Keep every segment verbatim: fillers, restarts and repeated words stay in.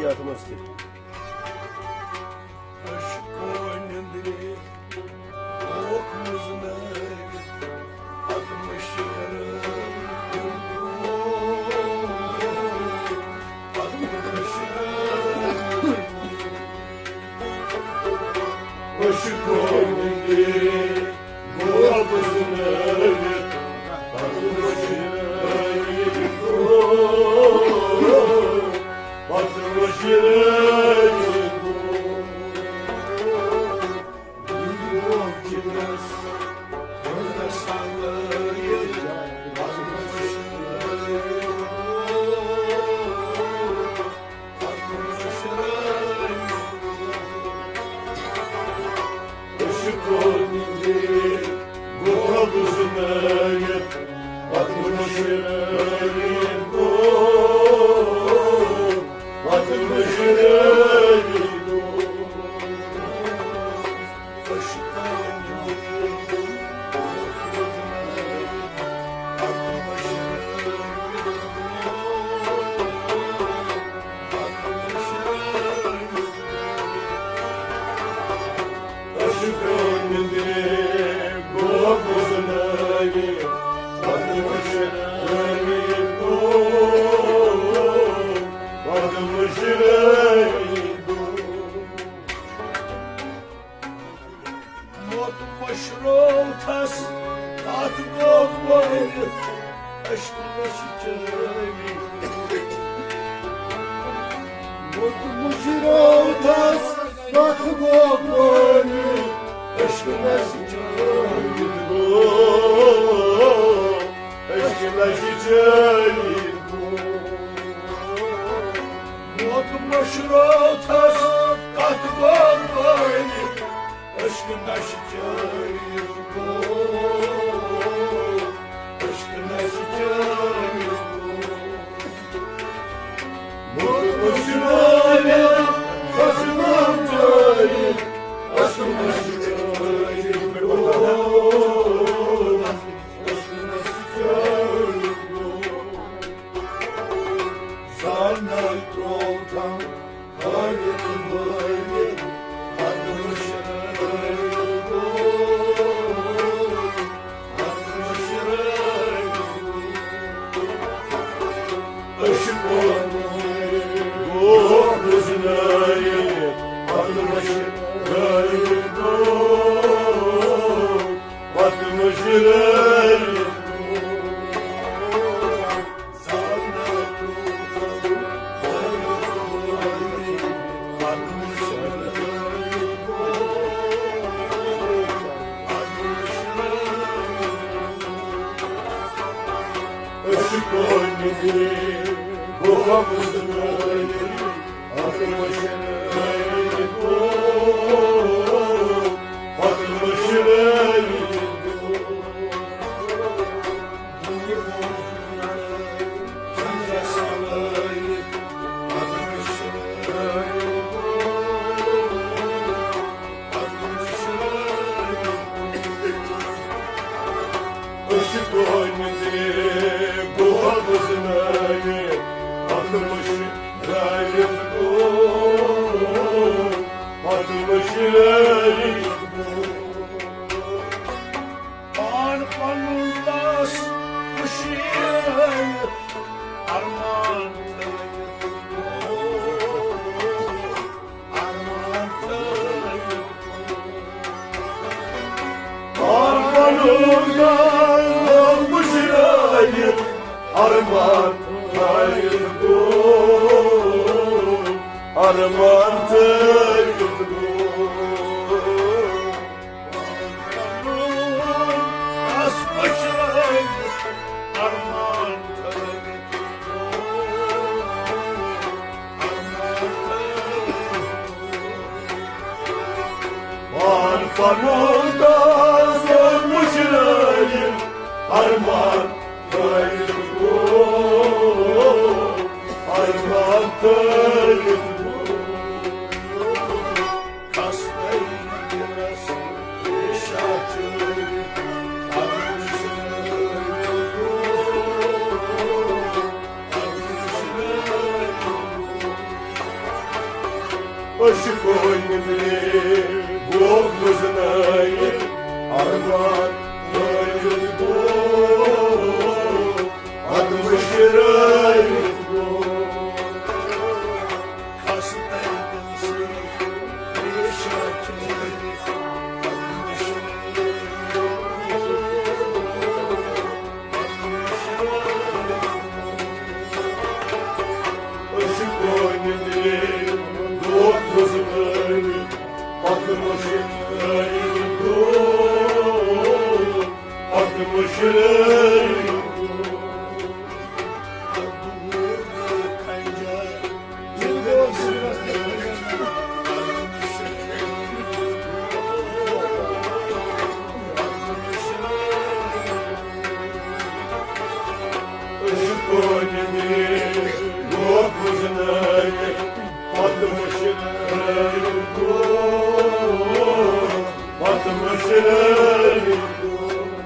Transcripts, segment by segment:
اَتھ منٛز تہِ۔ عشقو نندرِ اوکھ وُزنٲوِتھ، پتہٕ مٔشرٲوِتھ۔ موت مٔشرٲوتھس، تتھ گوٚو بٲرِتھ، عشقہٕ نشہِ چٲوِتھ۔ موت مٔشرٲوتھس، تتھ گوٚو بٲرِتھ، عشقہٕ نشہِ چٲوِتھ گوٚو، عشقہٕ نشہِ چٲوِتھ گوٚو۔ موت مٔشرٲوتھس، تتھ گوٚو بٲرِتھ، عشقہٕ نشہِ چٲوِتھ گوٚو، عشقہٕ نشہِ چٲوِتھ گوٚو۔ موت مٔشرٲوِتھ، خزنہٕ چٲوِتھ، عشقہٕ نشہِ چٲوِتھ گوٚو، عشقہٕ نشہِ چٲوِتھ گوٚو۔ زانٛہہ نہٕ ترٛووتھم ہٲوِتھ بٲوِتھ، پتہٕ مٔشرٲوِتھ گوٚو، پتہٕ مٔشرٲوِتھ گوٚو۔ عشقو گوٚو وُزنٲوِتھ، پتہٕ مٔشرٲوِتھ گوٚو، پتہٕ مٔشرٲوِتھ گوٚو۔ پان پنُن داس خوشی ہٲوِتھ، ارمان تھٲوِتھ، ارمان تھٲوِتھ۔ پان پنُن داس خوشی ہٲوِتھ، ارمان تھٲوِتھ گوٚو، ارمان تھٲوِتھ گوٚو۔ پان پنُن داس مٔشرٲوِتھ، ارمان تھٲوِتھ گوٚو، ارمان تھٲوِتھ گوٚو۔ کھسنے دلس ریشہ چٲوِتھ، ارمان تھٲوِتھ گوٚو۔ شکوین دے گوٚو بُزنٲیِتھ، ارمان ہٲوِتھ گوٚو پتہٕ مٔشرٲوِتھ گوٚو۔ أسۍ کونہِ دِلہِ دۄکھ گُزٲرِتھ، پتہٕ مٔشرٲوِتھ دۄکھ، پتہٕ مٔشرٲوِتھ دۄکھ۔ أسۍ کونہِ دِلہِ دۄکھ گُزٲرِتھ، پتہٕ مٔشرٲوِتھ دۄکھ، پتہٕ مٔشرٲوِتھ دۄکھ۔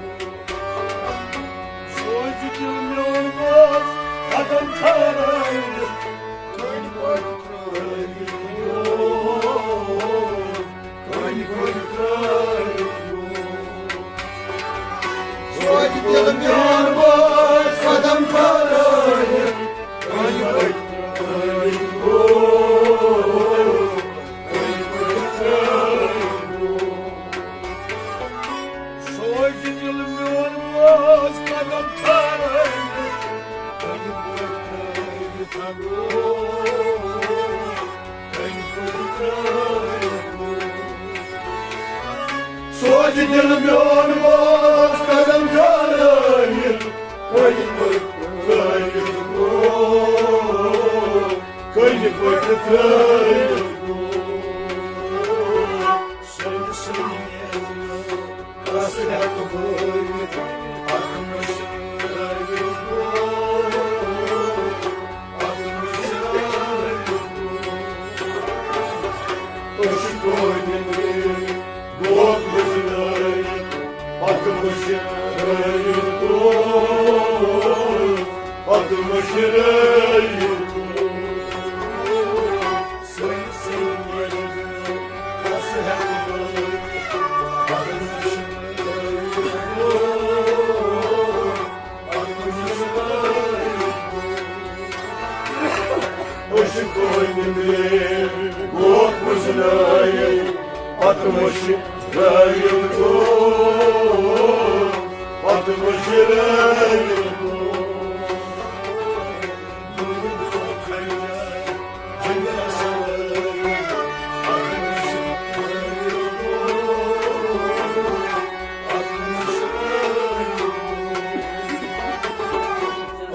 سوزِ دِل میون باز قدم ٹھہرٲوِتھ، کٔنۍ پٲٹھۍ ترٛٲوِتھ دۄکھ، کٔنۍ پٲٹھۍ ترٛٲوِتھ دۄکھ۔ سوزِ دِل میون باز قدم ٹھہرٲوِتھ، کٔنۍ پٲٹھۍ ترٛٲوِتھ دۄکھ، کٔنۍ پٲٹھۍ ترٛٲوِتھ دۄکھ۔ سوزِ دِل میون باز قدم ٹھہرٲوِتھ، کٔنۍ پٲٹھۍ ترٛٲوِتھ دۄکھ، کٔنۍ پٲٹھۍ ترٛٲوِتھ دۄکھ۔ سوزِ دِل میون باز قدم ٹھہرٲوِتھ، کٔنۍ پٲٹھۍ ترٛٲوِتھ دۄکھ، کٔنۍ پٲٹھۍ ترٛٲوِتھ دۄکھ۔ سٲنِس سٲنِس کس ہٮ۪کہٕ بٲوِتھ، اتھ مٔشرٲوِتھ دۄکھ، اتھ مٔشرٲوِتھ دۄکھ۔ أسۍ کونہِ دِلہِ دۄکھ گُزٲرِتھ، پتہٕ مٔشرٲوِتھ دۄکھ، پتہٕ مٔشرٲوِتھ دۄکھ۔ أسۍ کونہِ دِلہِ دۄکھ گُزٲرِتھ، پتہٕ مٔشرٲوِتھ دۄکھ، پتہٕ مٔشرٲوِتھ دۄکھ۔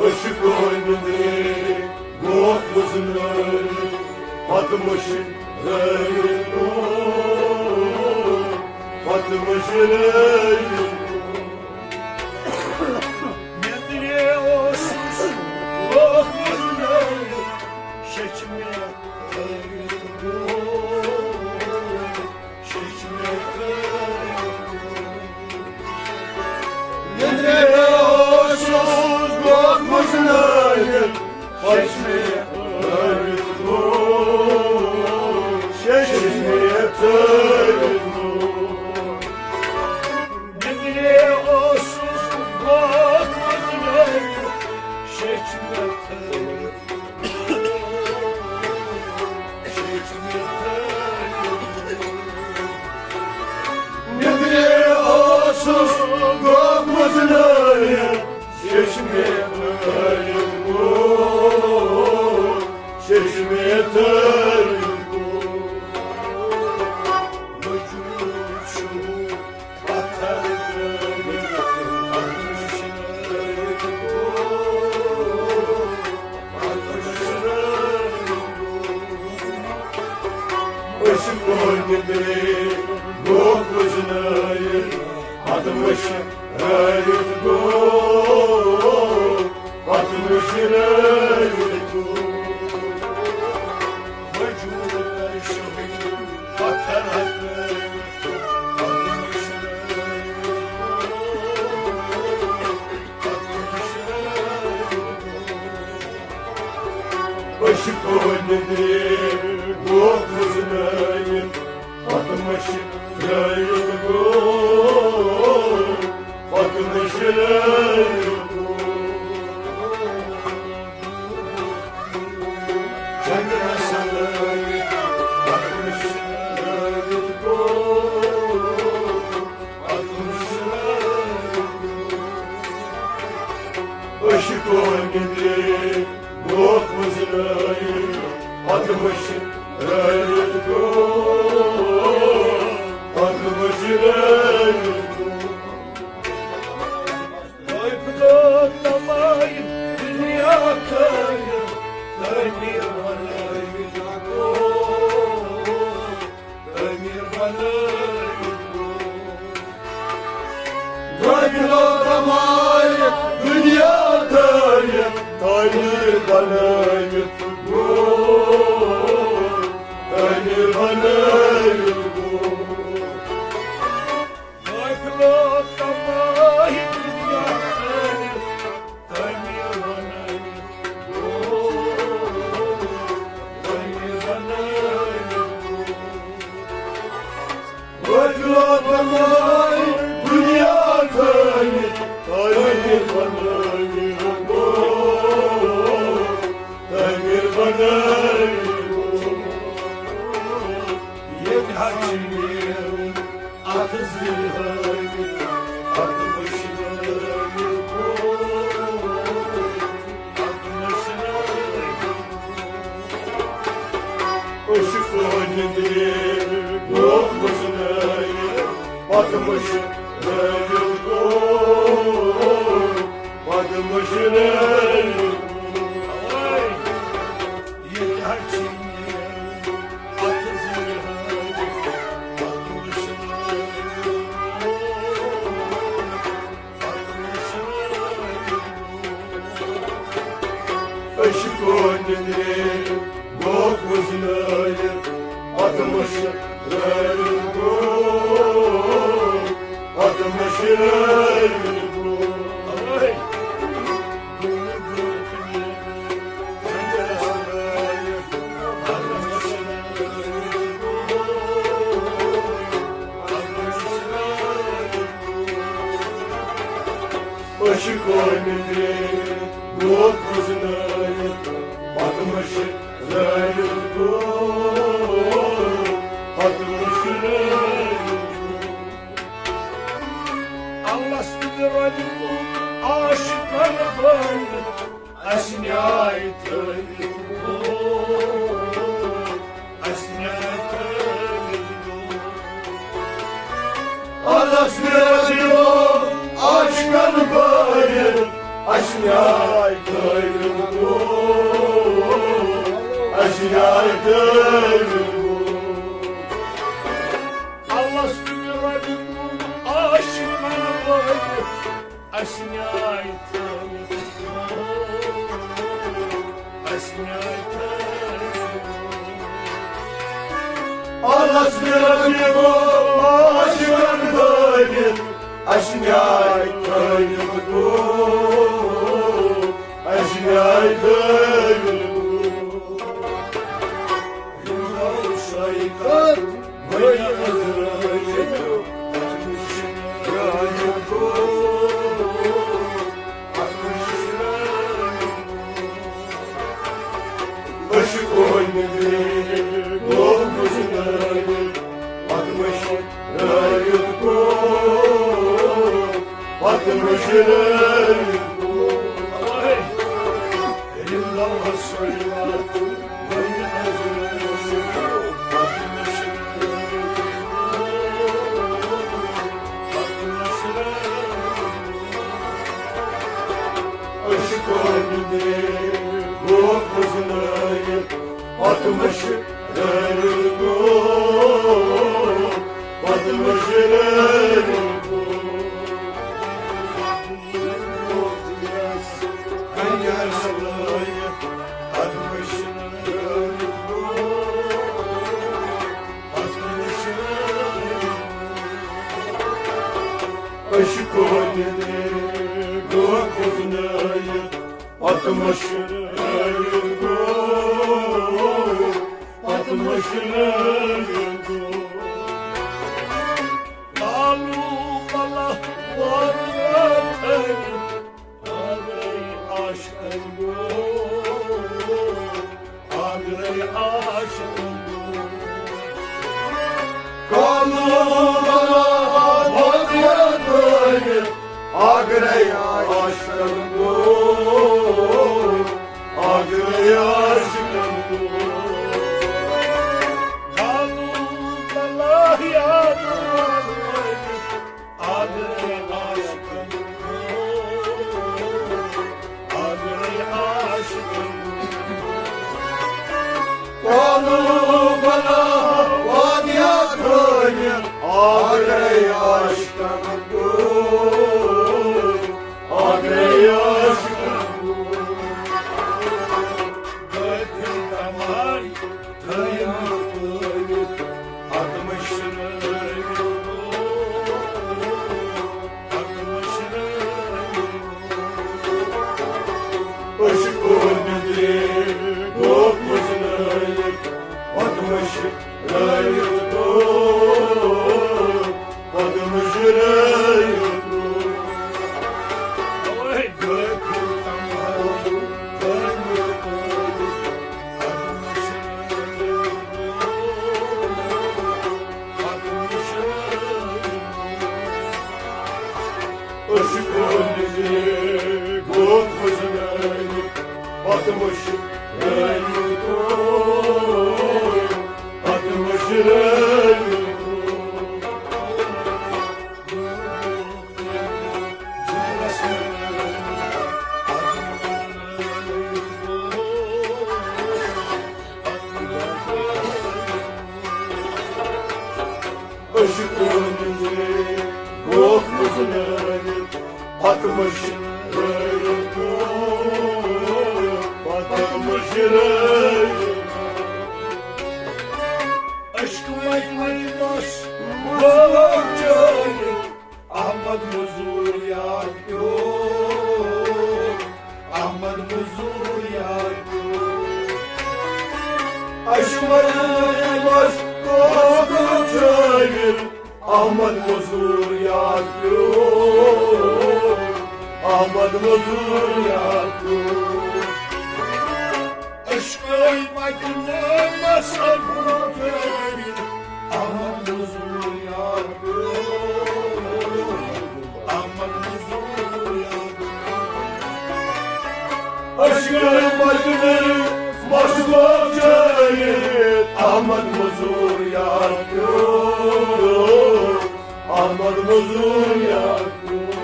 أسۍ کونہِ دِلہِ دۄکھ گُزٲرِتھ، پتہٕ مٔشرٲوِتھ دۄکھ، پتہٕ مٔشرٲوِتھ دۄکھ۔ نیٚنٛدرِ اوسُس دۄکھ گُزٲرِتھ، شیٚچھ مےٚ تھٲوِتھ دۄکھ، شیٚچھ مےٚ تھٲوِتھ دۄکھ۔ نیٚنٛدرِ اوسُس دۄکھ گُزٲرِتھ، شیٚچھ مےٚ تھٲوِتھ دۄکھ، شیٚچھ مےٚ تھٲوِتھ دۄکھ۔ نیٚنٛدرِ اوسُس دۄکھ گُزٲرِتھ، شیٚچھ مےٚ تھٲوِتھ، شیٚچھ مےٚ تھٲوِتھ۔ نیٚنٛدرِ اوسُس دۄکھ گُزٲرِتھ، شیٚچھ مےٚ تھٲوِتھ دۄکھ، شیٚچھ مےٚ تھٲوِتھ دۄکھ۔ وجوٗد چھُ پتھر ترٲوِتھ، أسۍ کونہِ دِلہِ دۄکھ گُزٲرِتھ، پتہٕ مٔشرٲوِتھ دۄکھ، پتہٕ مٔشرٲوِتھ دۄکھ۔ وجوٗد کر شہیٖد پتھر ہتھ۔ أسۍ نِدرِ گوٚو وُزنٲوِتھ، پتہٕ مٔشرٲوِتھ گوٚو، پتہٕ مٔشرٲوِتھ گوٚو۔ چندرس لٲوِتھ، پتہٕ مٔشرٲوِتھ گوٚو۔ عشقو نِدرِ گوٚو وُزنٲوِتھ، پتہٕ مٔشرٲوِتھ گوٚو، پتہٕ مٔشرٲوِتھ گوٚو۔ دۄیہِ پھِرِ تمام دُنیا تھٲوِتھ، تعمیٖر بنٲوِتھ گوٚو۔ تعمیٖر بنٲوِتھ گوٚو۔ غٲفلو کمایہِ دُنیا تھٲوِتھ، تعمیٖر بنٲوِتھ گوٚو۔ تعمیٖر بنٲوِتھ گوٚو۔ غٲفلو کمایہِ دُنیا تھٲوِتھ، تعمیٖر بنٲوِتھ گوٚو، تعمیٖر بنٲوِتھ گوٚو۔ غٲفلو کمایہِ دُنیا تھٲوِتھ، تعمیٖر بنٲوِتھ گوٚو، تعمیٖر بنٲوِتھ گوٚو۔ ییٚتہِ حظ چھِ نیرُن اَتھٕ زٕ ہٲوِتھ، اَتھٕ مٔشرٲوِتھ گوٚو، اَتھٕ مٔشرٲوِتھ گوٚو۔ عشقو نِدرِ گوٚو وُزنٲوِتھ، پتہٕ مٔشرٲوِتھ گوٚو، پتہٕ مٔشرٲوِتھ گوٚو۔ ییٚتہِ حظ چھِ نیرُن اَتھٕ زٕ ہٲوِتھ، اَتھٕ مٔشرٲوِتھ گوٚو، اَتھٕ مٔشرٲوِتھ گوٚو۔ عشقو نِدرِ گوٚو وُزنٲوِتھ، اَتھٕ مٔشرٲوِتھ گوٚو، اَتھٕ مٔشرٲوِتھ گوٚو۔ عشقو نِدرِ گوٚو وُزنٲوِتھ، پتہٕ مٔشرٲوِتھ گوٚو، پتہٕ مٔشرٲوِتھ گوٚو۔ الستُ بربکم عاشقن بٲوِتھ، اَسہِ نیاے تھٲوِتھ گوٚو، اَسہِ نیاے تھٲوِتھ گوٚو۔ الستُ بربکم عاشقن بٲوِتھ، اَسہِ نیاے تھٲوِتھ گوٚو، اَسہِ نیاے تھٲوِتھ گوٚو۔ الستُ بربکم عاشقن بٲوِتھ، اَسہِ نیاے تھٲوِتھ گوٚو، اَسہِ نیاے تھٲوِتھ گوٚو۔ الستُ بربکم عاشقن بٲوِتھ، اَسہِ نیاے تھٲوِتھ گوٚو، اَسہِ نیاے تھٲوِتھ گوٚو۔ یِمو سۭتۍ وۄنۍ أزرٲیِتھ، اَتھ مٔشرٲوِتھ گوٚو، اَتھ مٔشرٲوِتھ گوٚو۔ عشقو نِدرِ گوٚو وُزنٲوِتھ، پتہٕ مٔشرٲوِتھ گوٚو، پتہٕ مٔشرٲوِتھ گوٚو۔ رِنٛداوَس سۭتۍ واتُن، وۄنۍ نظرِ اوس، پتہٕ مٔشرٲوِتھ گوٚو، پتہٕ مٔشرٲوِتھ گوٚو۔ عشقو نِدرِ گوٚو وُزنٲوِتھ، پتہٕ مٔشرٲوِتھ گوٚو، پتہٕ مٔشرٲوِتھ گوٚو۔ عشقو نِدرِ گوٚو وُزنٲوِتھ، پتہٕ مٔشرٲوِتھ گوٚو، کالو بلا واریا تھٲوِتھ، اگرے عاشقن گوٚو، اگرے عاشقن گوٚو۔ کالو بلا واریا تھٲوِتھ، اگرے عاشقن گوٚو، اگرے عاشقن گوٚو۔ کالو بلا یاد واریا تھٲوِتھ، اگرے عاشقن گوٚو، اگرے عاشقن گوٚو۔ کالو بلا واریا تھٲوِتھ، اگرے عاشقن گوٚو، اگرے عاشقن گوٚو۔ غٲفِل تمام تھٲوِتھ پٲوِتھ، پتہٕ مٔشرٲوِتھ گوٚو، پتہٕ مٔشرٲوِتھ گوٚو۔ عشقو نِندرِ گوٚو وُزنٲوِتھ، پتہٕ مٔشرٲوِتھ گوٚو، پتہٕ مٔشرٲوِتھ گوٚو۔ اوے غٲفِل تمام تھٲوِتھ پٲوِتھ، عشقو نِندرِ گوٚو وُزنٲوِتھ، پتہٕ مٔشرٲوِتھ گوٚو، پتہٕ مٔشرٲوِتھ گوٚو۔ عشقو نِندرِ گوٚو وُزنٲوِتھ، پتہٕ مٔشرٲوِتھ گوٚو، پتہٕ مٔشرٲوِتھ۔ عشقہٕ مجنون مس گوٚو چٲوِتھ، احمد مزور یاد پیوٚو، احمد مزور یاد پیوٚو۔ عشقہٕ مجنون مس گوٚو چٲوِتھ، احمد مزور یاد پیوٚو، احمد مزور یاد پیوٚو۔ عشقہٕ مجنون مس گوٚو چٲوِتھ، احمد مزور یاد پیوٚو، احمد مزور یاد پیوٚو۔ عشقہٕ مجنون مس گوٚو چٲوِتھ، احمد مزور یاد پیوٚو، احمد مزور یاد پیوٚو۔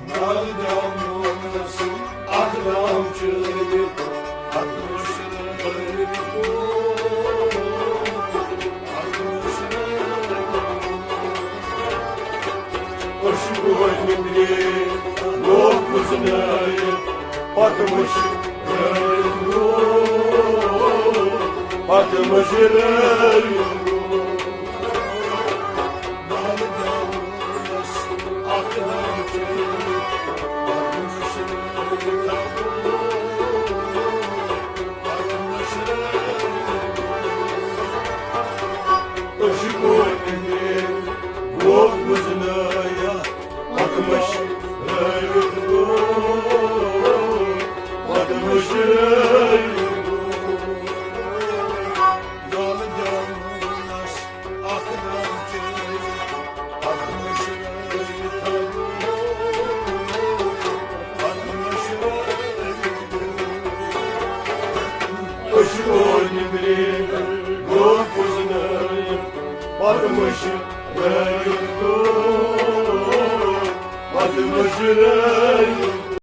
نالہٕ دیومونس اکھ دام چٲوِتھ، اکھ مُشرٲوِتھ گوٚو، اکھ مُشرٲوِتھ گوٚو۔ عشقو نِندرِ گوٚو وُزنٲوِتھ، پتہٕ مُشرٲوِتھ گوٚو، پتہٕ مُشرٲوِتھ گوٚو۔ عشقو نِندرِ گوٚو وُزنٲوِتھ، پتہٕ مُشرٲوِتھ گوٚو، پتہٕ مُشرٲوِتھ گوٚو۔ نالہٕ دیومونس اکھ دام چٲوِتھ، پتہٕ مُشرٲوِتھ گوٚو، پتہٕ مُشرٲوِتھ گوٚو۔ عشقو نِندرِ گوٚو وُزنٲوِتھ، پتہٕ مُشرٲوِتھ گوٚو، پتہٕ مُشرٲوِتھ گوٚو۔